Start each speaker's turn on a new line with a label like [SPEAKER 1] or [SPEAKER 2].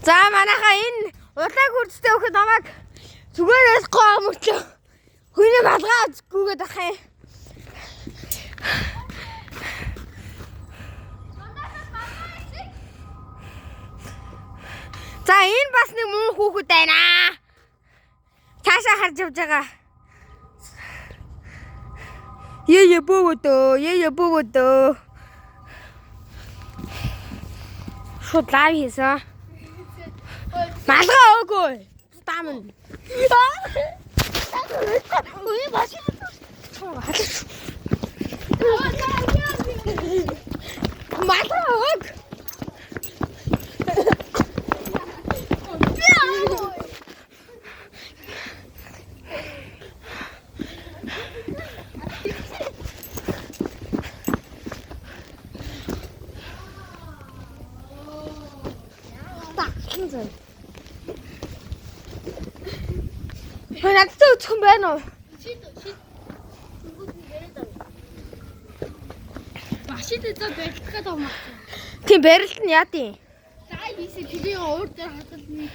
[SPEAKER 1] За манайхаа энэ улаан күрдтэй хөхөд намайг зүгээр ойлгохгүй байгаа мөртлөө хүний малгай үзэхгүйгээд ах юм. За энэ бас нэг муу хүүхэд байна. Цаашаа харж явж байгаа. Ее ее бөөдөө, ее ее бөөдөө. Шууд лайв хийсэн. Малгай өөгүй. Стамн.
[SPEAKER 2] Үгүй баш.
[SPEAKER 1] Малгай өг. Таглан зөө. Хөөе надтай өцөх юм байна уу?
[SPEAKER 2] Шид шид. Башид эзэ барилдах гэдэг юм аа.
[SPEAKER 1] Тийм барилт нь яа дий?
[SPEAKER 2] За хийсэн тэрийг өөр дээр хадгална.